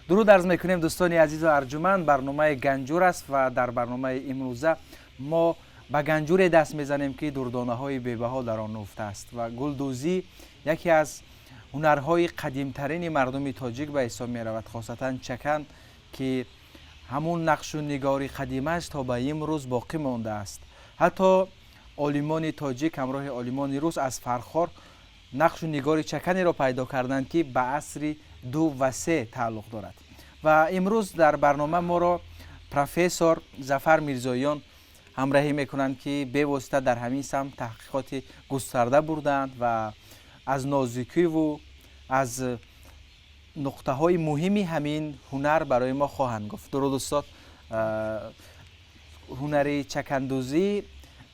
Дуруд арз мекунем, дӯстони азизу арҷуманд. Барномаи Ганҷур аст ва дар барномаи имрӯза мо ба ганҷуре даст мезанем, ки дурдонаҳои бебаҳо дар он нуҳуфтааст ва гулдӯзӣ яке аз ҳунарҳои қадимтарини мардуми тоҷик ба ҳисоб меравад, хосатан чакан, ки ҳамун нақшу нигори қадимааш то ба имрӯз боқӣ мондааст. Ҳатто олимони тоҷик ҳамроҳи олимони рус аз Фархор нақшу нигори чаканеро пайдо карданд, ки ба асри ду ва се тааллуқ дорад. Ва имрӯз дар барнома моро профессор Зафар Мирзоён ҳамроҳӣ мекунанд, ки бевосита дар ҳамин самт таҳқиқоти густарда бурдаанд ва аз нозукиву аз нуқтаҳои муҳими ҳамин ҳунар барои мо хоҳанд гуфт. Дуруд, устод. Ҳунари чакандӯзӣ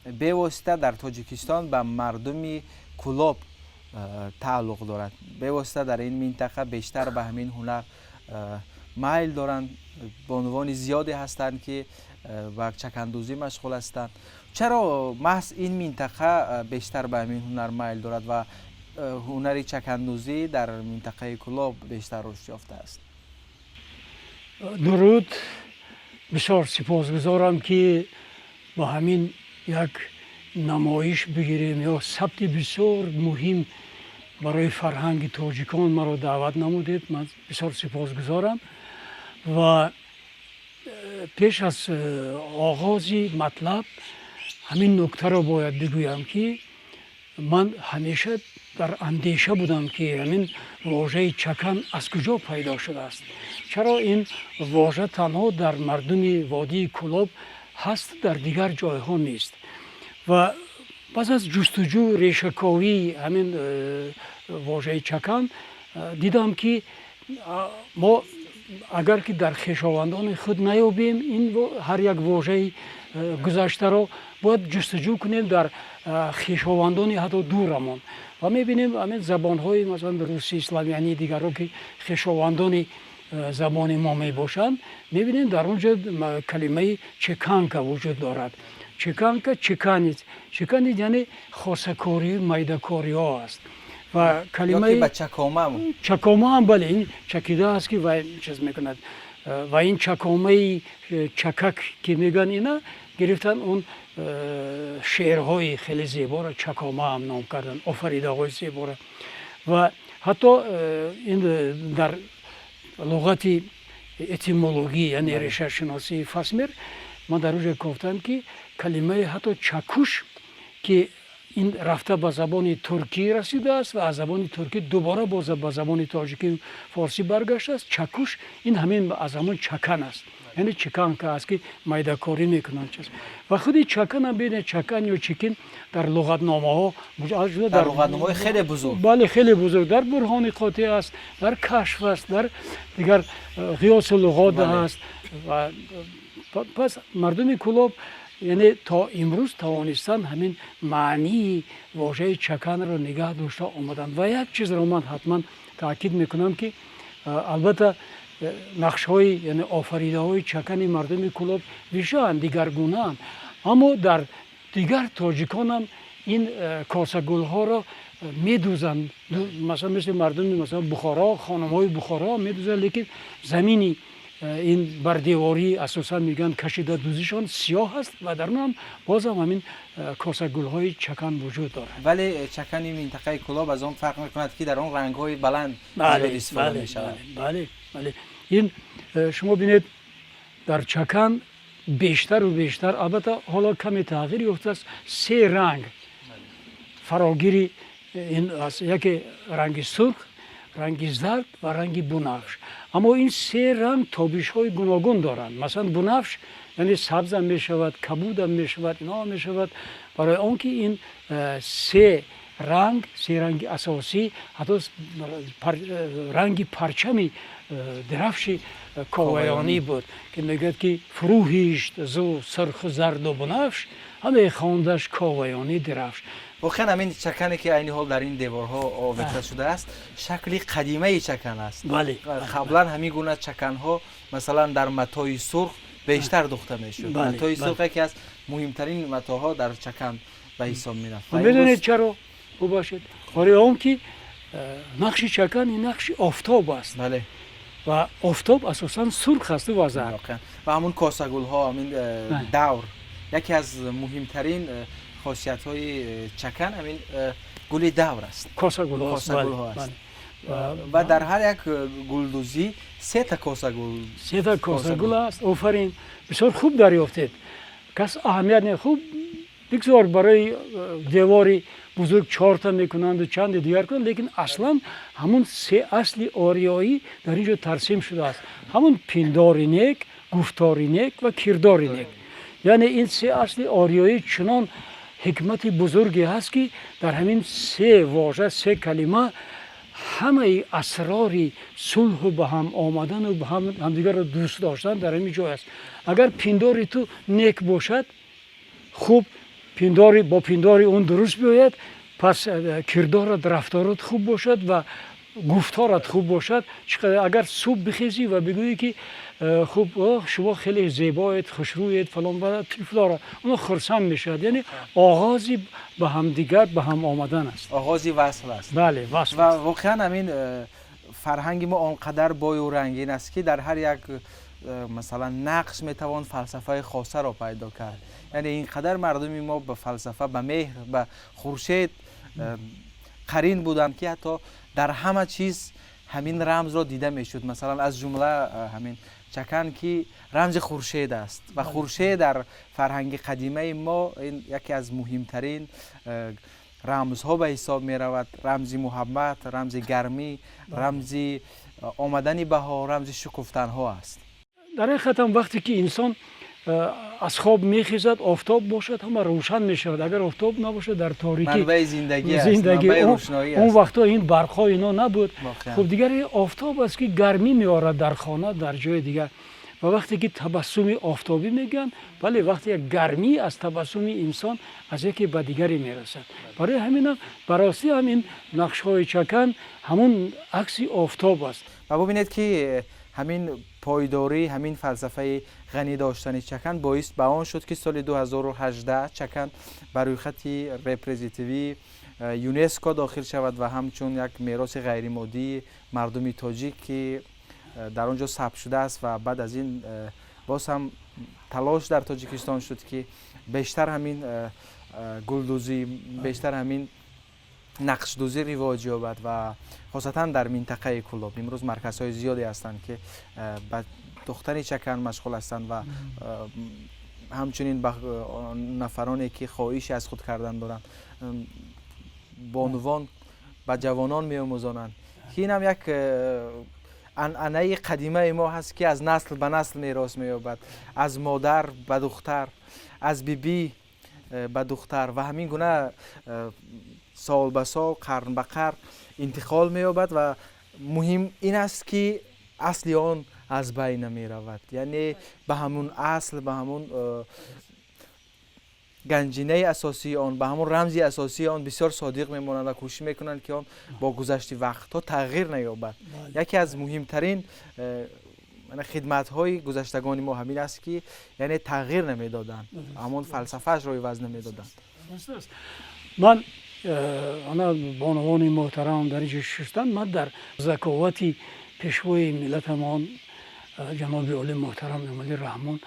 бевосита дар Тоҷикистон ба мардуми Кулоб тааллуқ дорад. Бевосита дар ин минтақа бештар ба ҳамин ҳунар майл доранд, бонувони зиёде ҳастанд, ки ба чакандӯзӣ машғул ҳастанд. Чаро маҳз ин минтақа бештар ба ҳамин ҳунар майл дорад ва ҳунари чакандӯзӣ дар минтақаи Кулоб бештар рушд ёфтааст? Дуруд. Бисёр сипосгузорам, ки бо ҳамин як намоиш бигирем ё сабти бисёр муҳим барои фарҳанги тоҷикон маро даъват намудед. Ман бисёр сипосгузорам ва пеш аз оғози матлаб ҳамин нуктаро бояд бигӯям, ки ман ҳамеша дар андеша будам, ки ҳамин вожаи чакан аз куҷо пайдо шудааст, чаро ин вожа танҳо дар мардуми водии Кулоб ҳаст, дар дигар ҷойҳо нест. Ва пас аз ҷустуҷӯ, решаковии ҳамин вожаи чакан дидам, ки мо агар ки дар хешовандони худ наёбем ин ҳар як вожаи гузаштаро, бояд ҷустуҷӯ кунем дар хешовандони ҳатто дурамон. Ва мебинем, ҳамин забонҳои, масалан, русӣ, славянӣ, дигарро, ки хешовандони забони мо мебошанд, мебинем, дар он ҷо калимаи чеканка вуҷуд дорад. Чеканка, чеканить, чеканить яъне хосакорию майдакориҳо аст. Ва калимаи ба чакома. Чакома ҳам, бале, ин чакида аст, ки вай чиз мекунад. Ва ин чакомаи чакак, ки мегӯянд, ина гирифтан, он шеърҳои хеле зеборо чакома ҳам ном карданд, офаридаҳои зеборо. Ва ҳатто ин дар луғати этимологӣ, яъне решашиносии Фасмер, ман дар оҷо гуфтам, ки калимаи ҳатто чакуш, ки ин рафта ба забони туркӣ расидааст ва аз забони туркӣ дубора боз ба забони тоҷикӣ, форсӣ баргаштааст. Чакуш ин ҳамин аз ҳамон чакан аст, яъне чеканка аст, ки майдакорӣ мекунанд. Ва худи чаканам бинед, чакан ё чикин дар луғатномаҳо дар луғатномаҳои хеле бузург. Бале, хеле бузург, дар Бурҳони Қотеъ аст, дар Кашф аст, дар дигар Ғиёсу луғот аст. Пас мардуми Кулоб, яъне, то имрӯз тавонистанд ҳамин маънии вожаи чаканро нигаҳ дошта омаданд. Ва як чизро ман ҳатман таъкид мекунам, ки албатта нақшҳои, яъне офаридаҳои чакани мардуми Кулоб вижаанд, дигаргунаанд, аммо дар дигар тоҷиконам ин косагулҳоро медӯзанд. Масалан, мисли мардуми, масалан, Бухоро, хонумҳои Бухоро медӯзанд, лекин замини ин бардеворӣ асосан мегӯянд кашида дӯзишон сиёҳ аст ва дар он ҳам бозам ҳамин косагулҳои чакан вуҷуд дорад. Вале чакани минтақаи Кулоб аз он фарқ мекунад, ки дар он рангҳои баланд зиёд истифода мешавад. Бале, ин шумо бинед, дар чакан бештару бештар, албатта ҳоло каме тағйир ёфтааст, се ранг фарогири ин аст: яке ранги сурх, ранги зард ва ранги бунафш. Аммо ин се ранг тобишҳои гуногун доранд. Масалан, бунафш яъне сабзам мешавад, кабудам мешавад, иноам мешавад, барои он ки ин се ранг, се ранги асосӣ ҳатто ранги парчами дирафши Коваёнӣ буд, ки мегӯяд, ки фурӯ ҳишт зу сурху зарду бунафш, ҳаме хондаш Коваёнӣ дирафш. Воқеан, ҳамин чакане, ки айни ҳол дар ин деворҳо овехта шудааст, шакли қадимаи чакан аст. Бале. Қаблан ҳамин гуна чаканҳо, масалан, дар матои сурх бештар духта мешуд. Матои сурх яке аз муҳимтарин матоҳо дар чакан ба ҳисоб мерафт. Медонед чаро? Бубахшед, барои он ки нақши чакан ин нақши офтоб аст. Бале. Ва офтоб асосан сурх асту ва зард. Ва ҳамун косагулҳо, ҳамин давр яке аз муҳимтарин хосиятҳои чакан ҳамин гули давр аст. Косагулҳо аст. Ва дар ҳар як гулдӯзӣ сета косагул. Сета косагул аст. Офарин, бисёр хуб дарёфтед. Кас аҳамият не, хуб бигзор барои девори бузург чорта мекунанду чанде дигар кунанд, лекин аслан ҳамун се асли ориёӣ дар ин ҷо тарсим шудааст: ҳамун пиндори нек, гуфтори нек ва кирдори нек. Яъне ин се асли ориёӣ чунон ҳикмати бузурге ҳаст, ки дар ҳамин се вожа, се калима ҳамаи асрори сулҳу ба ҳам омадану ба ҳамдигарро дӯст доштан дар ҳамин ҷой аст. Агар пиндори ту нек бошад, хуб пиндори бо пиндори он дуруст биёяд, пас кирдорат, рафторат хуб бошад ва гуфторат хуб бошад. Чӣ қадар агар субҳ бихезӣ ва бигӯӣ, ки хуб, шумо хеле зебоед, хушрӯед, фалон, тифлоро оно хурсанд мешавад. Яъне оғози ба ҳамдигар ба ҳам омадан аст. Оғози васл аст. Бале, васл. Ва воқеан ҳамин фарҳанги мо он қадар бою рангин аст, ки дар ҳар як масалан нақш метавон фалсафаи хосаро пайдо кард. Яъне ин қадар мардуми мо ба фалсафа, ба меҳр, ба хуршед қарин буданд, ки ҳатто дар ҳама чиз ҳамин рамзро дида мешуд. Масалан, аз ҷумла ҳамин чакан, ки рамзи хуршед аст, ва хуршед дар фарҳанги қадимаи мо ин яке аз муҳимтарин рамзҳо ба ҳисоб меравад: рамзи муҳаббат, рамзи гармӣ, рамзи омадани баҳор, рамзи шукуфтанҳо аст. Дар ҳақиқатам, вақте ки инсон аз хоб мехезад, офтоб бошад, ҳама рӯшан мешавад. Агар офтоб набошад, дар торикӣ. Манбаи зиндагӣ аст, манбаи рӯшноӣ. Он вақтҳо ин барқҳо ино набуд. Хуб, дигаре офтоб аст, ки гармӣ меорад дар хона, дар ҷои дигар. Ва вақте ки табассуми офтобӣ мегӯянд, бале, вақте як гармӣ аз табассуми инсон аз яке ба дигаре мерасад. Барои ҳаминам ба ростӣ ҳам ин нақшҳои чакан ҳамун акси офтоб аст. Ва бубинед, ки ҳамин пойдорӣ, ҳамин фалсафаи ғанӣ доштани чакан боис ба он шуд, ки соли 2018 чакан ба рӯйхати репрезентативии ЮНЕСКО дохил шавад ва ҳамчун як мероси ғайримоддии мардуми тоҷик, ки дар он ҷо сабт шудааст. Ва баъд аз ин боз ҳам талош дар Тоҷикистон шуд, ки бештар ҳамин гулдӯзӣ, бештар ҳамин нақшдӯзӣ ривоҷ ёбад ва хосатан дар минтақаи Кӯлоб имрӯз марказҳои зиёде ҳастанд, ки ба духтани чакан машғул ҳастанд ва ҳамчунин ба нафароне, ки хоҳиши аз худ кардан доранд, бонувон ба ҷавонон меомӯзонанд, ки инам як анъанаи қадимаи мо ҳаст, ки аз насл ба насл мерос меёбад, аз модар ба духтар, аз бибӣ ба духтар ва ҳамин гуна сол ба сол, қарн ба қарн интиқол меёбад. Ва муҳим ин аст, ки асли он аз байн намеравад, яъне ба ҳамун асл, ба ҳамун ганҷинаи асосии он, ба ҳамун рамзи асосии он бисёр содиқ мемонанд ва кӯшиш мекунанд, ки он бо гузашти вақтҳо тағйир наёбад. Яке аз муҳимтарин хидматҳои гузаштагони мо ҳамин аст, ки яъне тағйир намедоданд, ҳамон фалсафаашро иваз намедоданд. Ман ана бонувони муҳтарам дар инҷо шиштанд, ман дар заковати пешвои миллатамон ҷаноби олӣ муҳтарам Эмомалӣ Раҳмон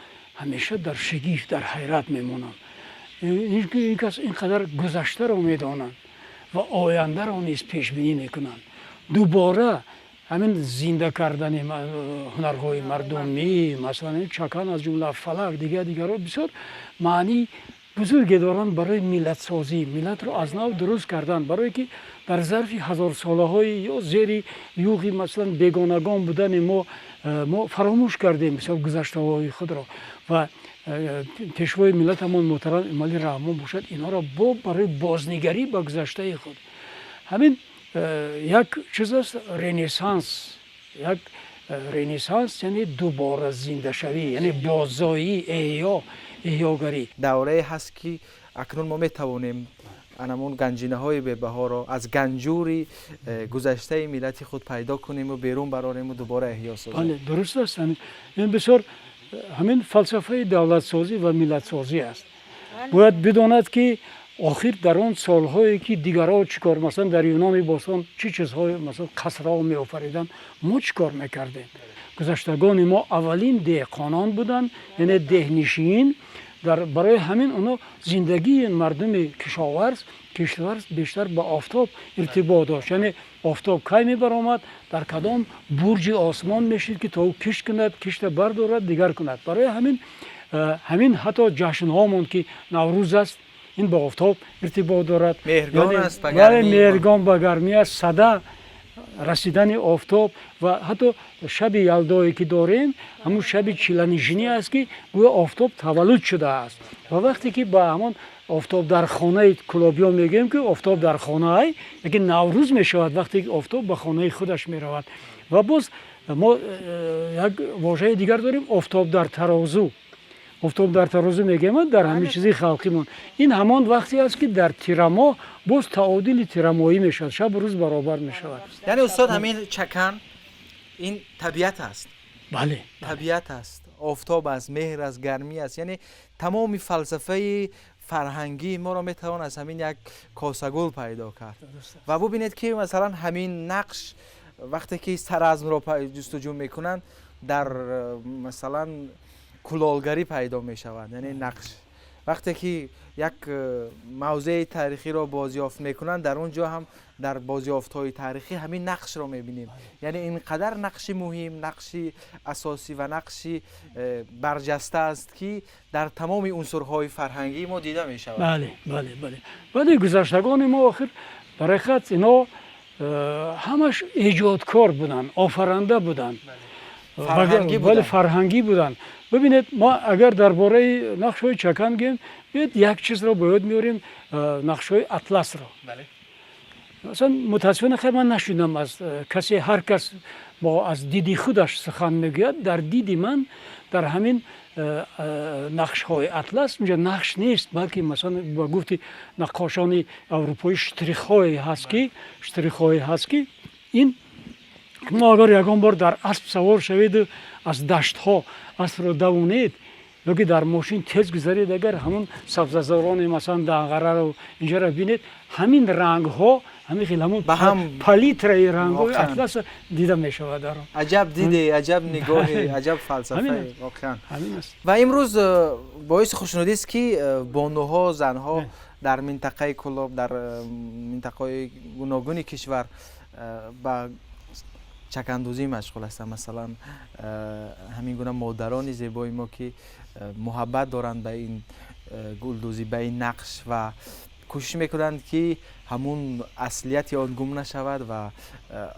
ҳамеша дар шигифт, дар ҳайрат мемонам. Ин кас ин қадар гузаштаро медонанд ва ояндаро низ пешбинӣ мекунанд. Дубора ҳамин зинда кардани ҳунарҳои мардумӣ, масалан чакан, аз ҷумла фалак, дигар дигарро бисёр маънии бузурге доранд барои миллатсозӣ, миллатро аз нав дуруст кардан, барое ки дар зарфи ҳазорсолаҳои ё зери юғи масалан бегонагон будани мо мо фаромӯш кардем бисёр гузаштаҳои худро. Ва пешвои миллатамон муҳтарам Эмомалӣ Раҳмон бошад, инҳоро бо барои бознигарӣ ба гузаштаи худ ҳамин як чиз аст, ренессанс, як ренессанс, яъне дубора зиндашавӣ, яъне боззоӣ, эҳё, эҳёгарӣ. Даврае ҳаст, ки акнун мо метавонем анамон ганҷинаҳои бебаҳоро аз ганҷури гузаштаи миллати худ пайдо кунему берун барорему дубора эҳё созем. Бале, дуруст аст. Ин бисёр ҳамин фалсафаи давлатсозӣ ва миллатсозӣ аст. Бояд бидонад, ки Охир дар он солҳое ки дигарҳо чӣ кор, масалан, дар Юнони бостон чӣ чизҳое, масалан, қасрҳо меофариданд, мо чӣ кор мекардем? Гузаштагони мо аввалин деҳқонон буданд, яъне деҳнишин. Барои ҳамин онҳо зиндагии мардуми кишоварз бештар ба офтоб иртибот дошт. Яъне офтоб кай мебаромад, дар кадом бурҷи осмон мешид, ки то ӯ кишт кунад, кишта бардорад, дигар кунад. Барои ҳамин ҳатто ҷашнҳомон, ки Наврӯз аст, ин ба офтоб иртибот дорад. Меҳргон ба гармӣ аст, сада расидани офтоб ва ҳатто шаби Ялдое, ки дорем, ҳамун шаби чиланишинӣ аст, ки гӯё офтоб таваллуд шудааст. Ва вақте ки ба ҳамон офтоб дар хонаи кулобиён мегӯем, ки офтоб дар хонаай, яки Наврӯз мешавад, вақте ки офтоб ба хонаи худаш меравад. Ва боз мо як вожаи дигар дорем: офтоб дар тарозу. Офтоб дар тарозу мегӯем дар ҳамин чизи халқимон. Ин ҳамон вақте аст, ки дар тирамоҳ боз таъодили тирамоҳӣ мешавад, шабу рӯз баробар мешавад. Яъне, устод, ҳамин чакан ин табиат аст? Бале. Табиат аст, офтоб аст, меҳр аст, гармӣ аст. Яъне тамоми фалсафаи фарҳангии моро метавон аз ҳамин як косагул пайдо кард. Ва бубинед, ки масалан ҳамин нақш, вақте ки саразмро ҷустуҷӯ мекунанд, дар масалан кулолгарӣ пайдо мешавад. Яъне нақш, вақте ки як мавзеи таърихиро бозёфт мекунанд, дар он ҷо ҳам дар бозёфтҳои таърихӣ ҳамин нақшро мебинем. Яъне ин қадар нақши муҳим, нақши асосӣ ва нақши барҷаста аст, ки дар тамоми унсурҳои фарҳангии мо дида мешавад. Бале, гузаштагони мо охир дар ҳақиқат ино ҳамаш эҷодкор буданд, офаранда буданд, бале, фарҳангӣ буданд. Бибинед, мо агар дар бораи нақшҳои чакан гӯем, биёед, як чизро ба ёд меорем, нақшҳои атласро. Масалан, мутаассифона, хай, ман нашунидам аз касе, ҳар кас бо аз диди худаш сухан мегӯяд. Дар диди ман, дар ҳамин нақшҳои атлас унҷа нақш нест, балки, масалан, ба гуфти наққошони аврупоӣ, штрихҳое ҳаст, ки ин мо агар ягон бор дар асп савор шаведу аз даштҳо аспро давонед ё ки дар мошин тез гузаред, агар ҳамон сабзазорони, масалан, Данғараро инҷаро бинед, ҳамин рангҳо, ҳамин хел ҳамон палитраи рангҳои атлас дида мешавад дар он. Аҷаб диде, аҷаб нигоҳе, аҷаб фалсафае воқеан. Ва имрӯз боиси хушнудист, ки бонуҳо, занҳо дар минтақаи Кӯлоб, дар минтақаҳои гуногуни кишвар ба чакандӯзӣ машғул ҳастанд. Масалан, ҳамин гуна модарони зебои мо, ки муҳаббат доранд ба ин гулдӯзӣ, ба ин нақш ва кӯшиш мекунанд, ки ҳамун аслияти он гум нашавад ва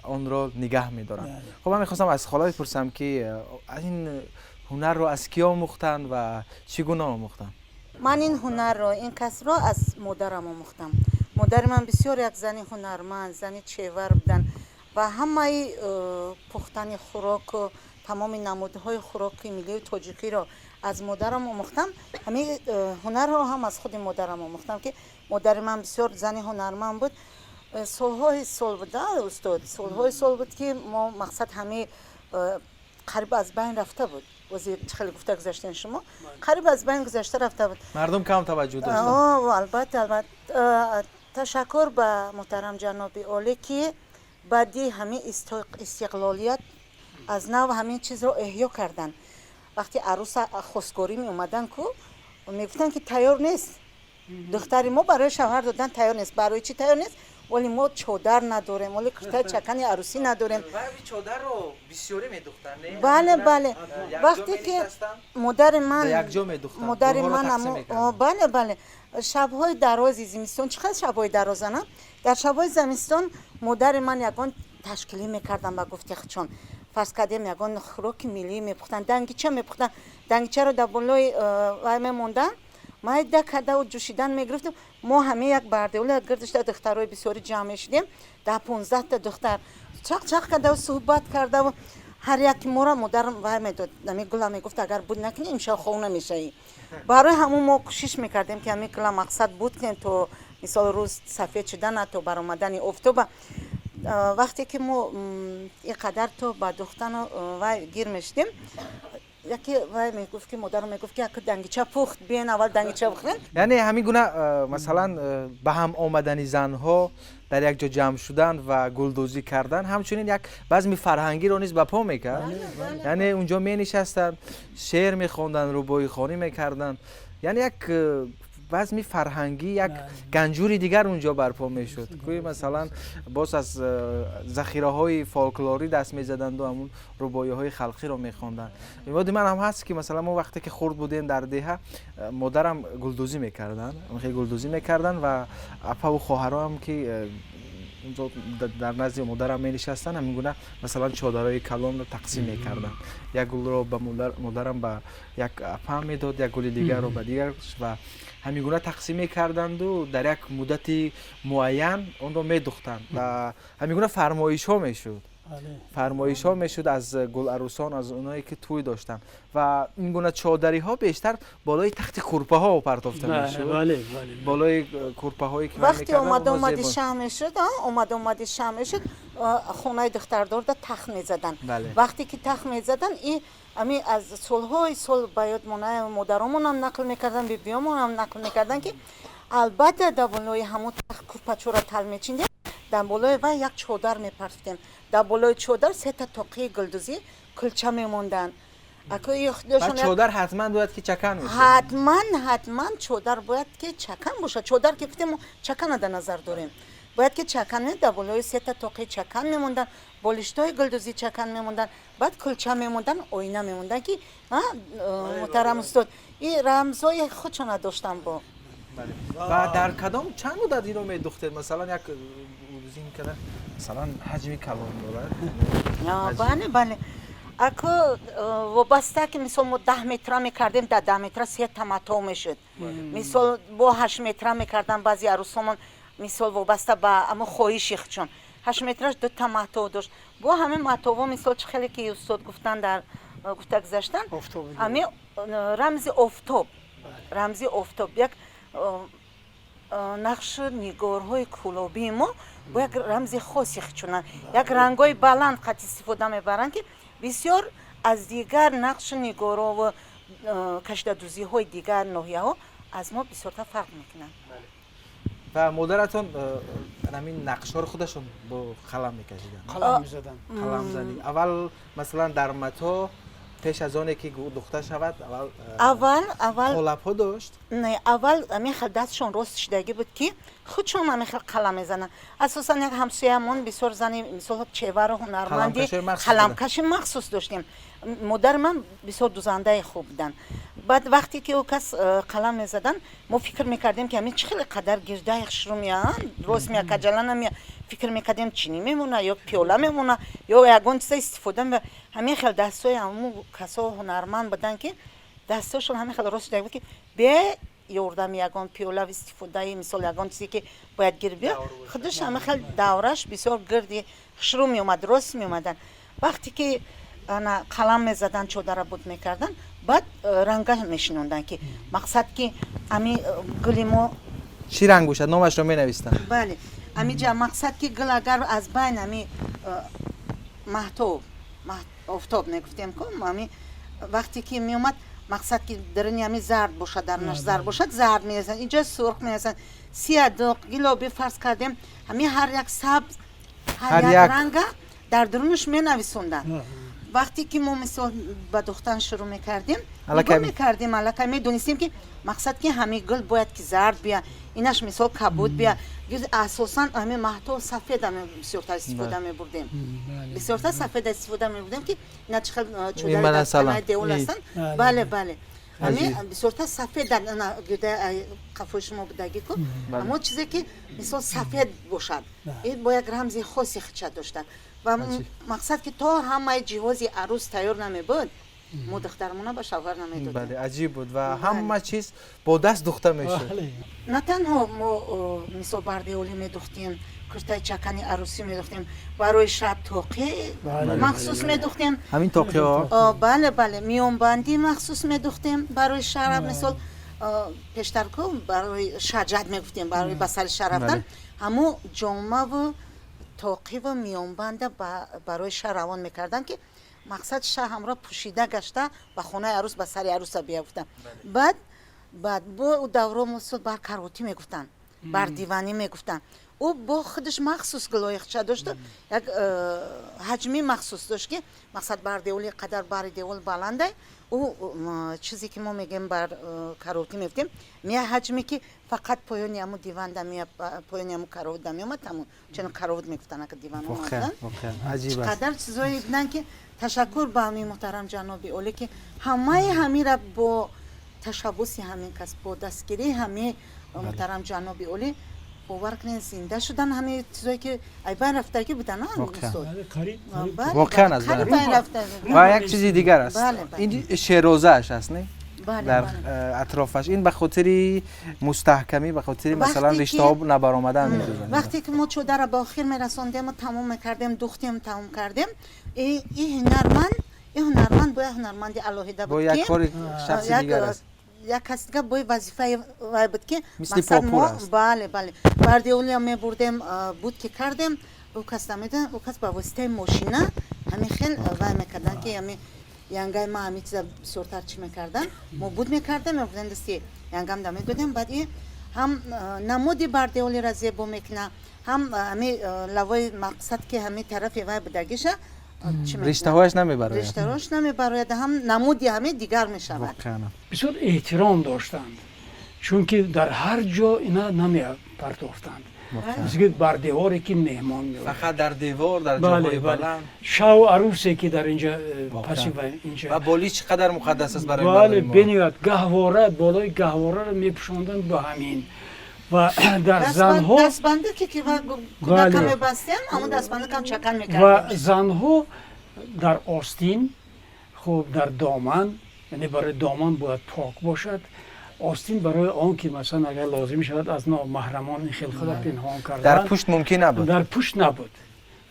онро нигаҳ медоранд. Хуб, ман мехостам аз хола бипурсам, ки ин ҳунарро аз кӣ омӯхтанд ва чӣ гуна омӯхтанд? Ман ин ҳунарро, ин касбро аз модарам омӯхтам. Модари ман бисёр як зани ҳунарманд, зани чевар буданд ва ҳамаи пухтани хӯроку тамоми намудҳои хӯроки миллии тоҷикиро аз модарам омӯхтам. Ҳамин ҳунарро ҳам аз худи модарам омӯхтам, ки модари ман бисёр зани ҳунарманд буд. Солҳои сол буд, устод, солҳои сол буд, ки мо, мақсад, ҳамин қариб аз байн рафта буд. Ози хеле гуфта гузаштен шумо, қариб аз байн гузашта рафта буд. Мардум кам таваҷҷӯҳ доштанд. Албатта, албатта. Ташаккур ба муҳтарам ҷаноби олӣ, ки баъди ҳамин истиқлолият аз нав ҳамин чизро эҳё карданд. Вақте аруса хостгорӣ меомаданд ку, мегуфтанд, ки тайёр нест, духтари мо барои шавҳар додан тайёр нест. Барои чӣ тайёр нест? Вале мо чодар надорем, вале куртаи чакани арӯсӣ надорем. Чодарро бисёре медухтанд. Бале, вақте ки модари ман якҷо медухтанд. Модари ман, бале, шабҳои дарози зимистон, чӣ қадр шабҳои дарозана, дар шабҳои зимистон модари ман ягон ташкилӣ мекардам, ба гуфти худшон, фарз кардем, ягон хӯроки миллӣ мепухтанд, дангича мепухтанд. Дангичаро дар болои вай мемонданд, майда кардаву ҷӯшидан мегирифтем. Мо ҳама як бардеола гирдишта, духтарои бисёри ҷамъ мешудем, 10-15та духтар, чақ чақ кардаву суҳбат кардаву ҳар яки моро модарам вай медод, ами гула, мегуфт: «Агар буд накунӣ, имшаб хов намешавӣ». Барои ҳамун мо кӯшиш мекардем, ки ҳамин гула, мақсад, буд кунем то, мисол, рӯз сафед шудана, то баромадани офтоба. Вақте ки мо ин қадар то ба духтану вай гир мешудем. Яке вай мегуфт, ки модарам мегуфт, ки яке дангича пухт, биен, аввал дангича бихӯрен. Яъне ҳамин гуна масалан ба ҳам омадани занҳо, дар як ҷо ҷамъ шудан ва гулдӯзӣ кардан ҳамчунин як базми фарҳангиро низ ба по мекард. Яъне унҷо менишастанд, шеър мехонданд, рубоихонӣ мекарданд, яъне як базми фарҳангӣ, як ганҷури дигар унҷо барпо мешуд. Кӯи масалан боз аз захираҳои фолклорӣ даст мезаданду ҳамун рубоиҳои халқиро мехонданд. Ёди ман ҳам ҳаст, ки масалан мо вақте ки хурд будем, дар деҳа модарам гулдӯзӣ мекарданд, хеле гулдӯзӣ мекарданд ва апаву хоҳароам ки унҷо дар назди модарам менишастанд, ҳамин гуна масалан чодарҳои калонро тақсим мекарданд. Як гулро ба модарам ба як апам медод, як гули дигарро ба дигар ва ҳамин гуна тақсим мекарданду дар як муддати муайян онро медухтанд ва ҳамин гуна фармоишҳо мешуд, фармоишҳо мешуд аз гуларусон, аз оное ки тӯй доштанд. Ва ин гуна чодариҳо бештар болои тахти курпаҳо партофта мешуд, болои курпаҳое ки вақте омада омади шаҳ мешуд, омада омади шаҳ мешуд, хонаи духтардорда тахт мезаданд. Вақте ки тахт мезаданд, и ами аз солҳои сол ба ёд мона, модаромонам нақл мекарданд, бибиёмонам нақл мекарданд, ки албатта дар болои ҳамон тахт курпачора тал мечиндем, дар болои вай як чодар мепартофтем, дар болои чодар сета тоқии гулдӯзӣ, кулча мемонданд. Чодар ҳатман бояд ки чакан. Ҳатман, ҳатман чодар бояд ки чакан бошад. Чодар ки гуфтем, чакана дар назар дорем. Бояд ки чакан, дар болои сета тоқи чакан мемонданд, болиштҳои гулдӯзӣ чакан мемонданд, баъд кулча мемонданд, оина мемонданд, ки муҳтарам устод, и рамзҳои худшона доштанд бо. Ва дар кадом чанд муддат инро медухтед? Масалан, як зин када масалан ҳаҷми калон дорад. Бале, бале, аку вобаста ки мисол мо 10 метра мекардем, дар 10 метра сета матоъ мешуд. Мисол, бо 8 метра мекардан баъзи арӯсомон, мисол, вобаста ба амо хоҳиши худшон, 8 метраш дута матоъ дошт. Бо ҳамин матоъҳо, мисол, чӣ хеле ки устод гуфтан, дар гуфта гузаштан, ҳамин рамзи офтоб, рамзи офтоб, як нақшу нигорҳои кӯлобии мо бо як рамзи хоси худшонанд, як рангҳои баланд қат истифода мебаранд, ки бисёр аз дигар нақшу нигорову кашидадӯзиҳои дигар ноҳияҳо аз мо бисёртар фарқ мекунанд. Ва модаратон ҳамин нақшҳоро худашон бо қалам мекашиданд? Қалам мезаданд. Қаламзанӣ аввал масалан дар матоъ пеш аз оне ки духта шавад, аввал аввал аввал қолабҳо дошт? Не, аввал ҳамин хел дастшон рост шудагӣ буд, ки худшон ҳамин хел қалам мезананд. Асосан як ҳамсоямон бисёр зани, мисол, чевару ҳунарманди қаламкаши махсус доштем. Модари ман бисёр дузандаи хуб буданд. Баъд вақте ки ӯ кас қалам мезаданд, мо фикр мекардем, ки ҳамин чӣ хеле қадар гирдаи хушрӯ меянд, рост мея, каҷала намея. Фикр мекардем, чинӣ мемона ё пиёла мемона ё ягон чиза истифода. Ҳамин хел дастҳои ҳамун касо ҳунарманд буданд, ки дастҳошон ҳамин хел рост шуда буд, ки бе ёрдами ягон пиёла истифодаи, мисол, ягон чизе ки бояд гир биё, худаш ҳамин хел давраш бисёр гирди хушрӯ меомад, рост меомаданд. Вақте ки ана қалам мезаданд, чодара буд мекарданд, баъд ранга мешинонданд, ки мақсад ки ами гули мо Чӣ ранг бошад, номашро менавистанд. Бале, амиҷа мақсад ки гул агар аз байн ами маҳтоб, офтоб мегуфтем ку, ами вақте ки меомад, мақсад ки даруни ами зард бошад, дарунаш зард бошад, зард мерезанд, инҷо сурх мерезанд, сиядуқ, гилоби, фарз кардем, ҳами ҳар як сабз, ҳар як ранга дар дарунаш менависонданд. Вақте ки мо, мисол, ба духтан шурӯъ мекардем, нигоҳ мекардем, аллакай медонистем, ки мақсад ки ҳамин гул бояд ки зард бия, инаш, мисол, кабуд бия. Асосан ҳамин маҳтоб сафеда бисёртар истифода мебурдем, бисёртар сафеда истифода мебурдем, ки ина чӣ хел чодари деол ҳастанд. Бале, бале, ҳамин бисёртар сафеда гирда қафои шумо будагӣ ку, аммо чизе ки, мисол, сафед бошад, ин бо як рамзи хоси худша доштанд. Ва мақсад ки то ҳамаи ҷиҳози арӯс тайёр намебуд, мо духтармона ба шавҳар намедодем. Бале, аҷиб буд ва ҳама чиз бо даст духта мешуд. На танҳо мо, мисол, бардеолӣ медухтем, куртаи чакани арӯсӣ медухтем, барои шаб тоқӣ махсус медухтем. Ҳамин тоқиҳо? Бале, бале, миёнбандӣ махсус медухтем барои шараб. Мисол, пештар ку барои шаҷат мегуфтем, барои ба сари шаҳр рафтан ҳамо ҷомаву тоқиву миёнбанда барои шаҳр равон мекарданд, ки Мақсад, шаҳ ҳамроҳ пӯшида гашта, ба хонаи арӯс, ба сари арӯса бия гуфтам. Баъд бо давро мусул бар каротӣ мегуфтанд, бар диванӣ мегуфтанд. Ӯ бо худаш махсус гулоихча дошт, як ҳаҷми махсус дошт, ки мақсад, бар деволи қадар, бари девол баландай. Ӯ чизе ки мо мегӯем, бар каротӣ мегуфтем, мея ҳаҷме ки фақат поёни ҳаму диванда мея, поёни ҳаму кароватда меомад. Ҳамун чун кароват мегуфтанд, ака диван. Қадар чизое буданд, ки ташаккур ба ҳамин муҳтарам ҷаноби олӣ, ки ҳамаи ҳамира бо ташаббуси ҳамин кас, бо дастгирии ҳамин муҳтарам ҷаноби олӣ, бовар кунед, зинда шудан ҳамаи чизое ки айбайн рафтагӣ будан. Воқеан аз ва як чизи дигар аст, ин шерозааш аст, не? Дар атрофаш ин ба хотири мустаҳкамӣ, ба хотири, масалан, риштаҳо набаромадан медозанд. Вақте ки мо чодарро ба охир мерасондему, тамом мекардем, духтем, тамом кардем, и ҳунарманд бояд ҳунарманди алоҳида буд. Як кори шахси дигар аст. Як каси дига бои вазифаи вай буд, ки мисли попур аст. Бале, бардеолия мебурдем, буд ки кардем, ӯ кас намедон, ӯ кас ба воситаи мошина ҳамин хел вай мекардан, ки ҳами янгаи ма ҳамин чиза бисёртар чӣ мекардан. Мо буд мекардем, мебурдем, дасти янгам да медодем. Баъд и ҳам намуди бардеолиро зебо мекуна, ҳам ҳами лавои, мақсад, ки ҳами тарафи вай будагиша. Риштаҳояш намебарояд. Риштаҳояш намебарояд, ҳам намуди ҳаме дигар мешавад. Бисёр эҳтиром доштанд, чунки дар ҳар ҷо ина намепартофтанд, мисли бар деворе ки меҳмон. Фақат дар девор, дар ҷоҳои баланд. Шаву арӯсе ки дар инҷа э, паси инҷа. Ва болиш чӣ қадар муқаддас аст барои Бале, бениҳоят. Гаҳвора, болои гаҳвораро мепӯшонданд ба ҳамин ва дар занҳо Дастбандаке ки кӯдака мебастем, ҳамон дастбандакам чакан мекардем. Ва занҳо дар остин, хуб, дар доман, яъне барои доман бояд пок бошад, остин барои он ки, масалан, агар лозим шавад, аз номаҳрамон ин хел худа пинҳон кардан. Дар пушт мумкин набуд. Дар пушт набуд,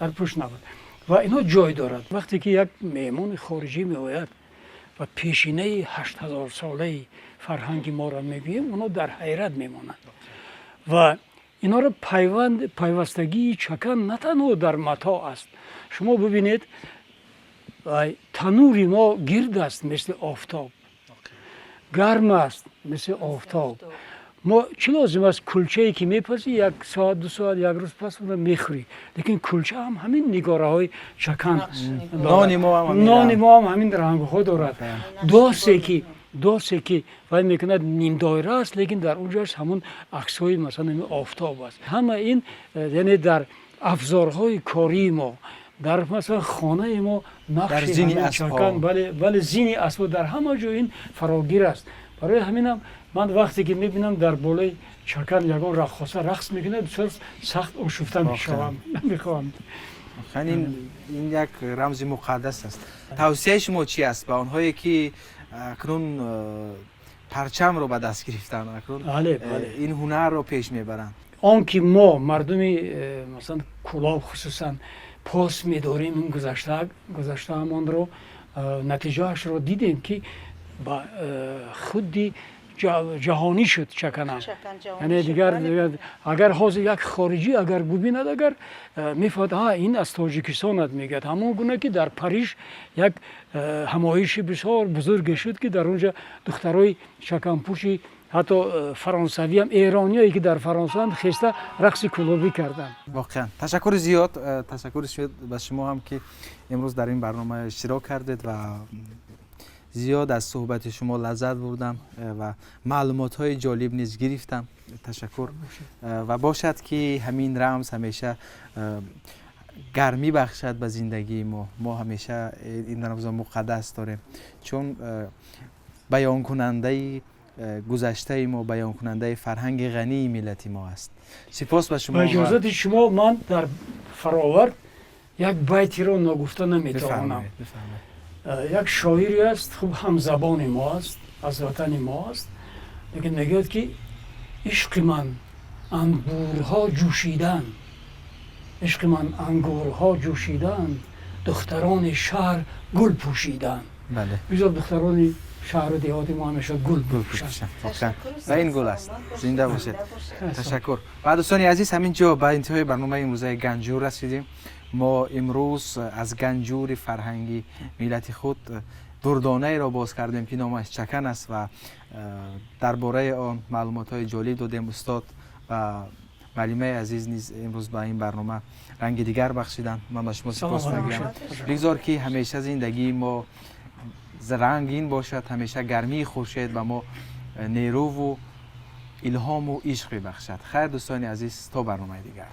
дар пушт набуд. Ва ино ҷой дорад. Вақте ки як меҳмони хориҷӣ меояд ва пешинаи 8000-солаи фарҳанги моро мегӯем, оно дар ҳайрат мемонанд. Ва инҳоро пайванд, пайвастагии чакан на танҳо дар матоъ аст. Шумо бибинед, танури мо гирд аст, мисли офтоб гарм аст, мисли офтоб. Мо чӣ лозим аст? Кулчае ки мепазӣ, як соат, 2 соат, як рӯз пас онро мехӯрӣ, лекин кулча ҳам ҳамин нигораҳои чакан. Нони мо ҳам ҳамин рангҳо дорад. Досе ки вай мекунад, нимдоира аст, лекин дар он ҷояш ҳамон аксҳои, масалан, ҳамин офтоб аст. Ҳама ин яъне дар афзорҳои кории мо, дар, масалан, хонаи мо нақши чакан, бале, зини асбо, дар ҳама ҷо ин фарогир аст. Барои ҳаминам ман вақте ки мебинам, дар болои чакан ягон раққоса рақс мекунад, бисёр сахт ошуфта мешавам, намехоҳам. Ин як рамзи муқаддас аст. Тавсияи шумо чи аст ба онҳое ки акнун парчамро ба даст гирифтанд, акнун ин ҳунарро пеш мебаранд? Он ки мо мардуми масалан, Кулоб хусусан, пос медорем ин гузаштаамонро, натиҷаашро дидем, ки ба худи ҷаҳонӣ шуд чаканам. Яъне дигар агар ҳозир як хориҷӣ агар бубинад, агар мефаҳмад, ҳа, ин аз Тоҷикистон аст, мегӯяд. Ҳамон гуна ки дар Париж як ҳамоиши бисёр бузурге шуд, ки дар он ҷо духтарои чаканпӯши ҳатто фаронсавиам, эрониое ки дар Фаронсаанд, хеста рақси кулобӣ карданд. Воқеан, ташаккури зиёд. Ташаккури зиёд ба шумо ҳам, ки имрӯз дар ин барнома иштирок кардед ва зиёд аз суҳбати шумо лаззат бурдам ва маълумотҳои ҷолиб низ гирифтам. Ташаккур ва бошад, ки ҳамин рамз ҳамеша гармӣ бахшад ба зиндагии мо. Мо ҳамеша ин рамзро муқаддас дорем, чун баёнкунандаи гузаштаи мо, баёнкунандаи фарҳанги ғании миллати мо аст. Сипос ба шумо. Ба иҷозати шумо ман дар фаровард як байтеро ногуфта наметавонам. Як шоире аст, хуб, ҳамзабони мо аст, аз ватани мо аст, лекин мегӯяд, ки ишқи ман ангурҳо ҷӯшидан, ишқи ман ангурҳо ҷӯшидан, духтарони шаҳр гул пӯшидан. Бисёр духтарони Шаҳру деҳоти мо ҳамеша гул бипӯшад. Воқеан, ва ин гул аст. Зинда бошед, ташаккур. Ва дӯстони азиз, ҳамин ҷо ба интиҳои барномаи имрӯзаи Ганҷур расидем. Мо имрӯз аз ганҷури фарҳанги миллати худ дурдонаеро боз кардем, ки номаш чакан аст, ва дар бораи он маълумотҳои ҷолиб додем. Устод ва муаллимаи азиз низ имрӯз ба ин барнома ранги дигар бахшиданд. Ман ба шумо сипос мегӯям. Бигзор, ки ҳамеша зиндагии мо рангин бошад, ҳамеша гармии хуршед ба мо нерӯву илҳому ишқ бибахшад. Хайр, дӯстони азиз, то барномаи дигар.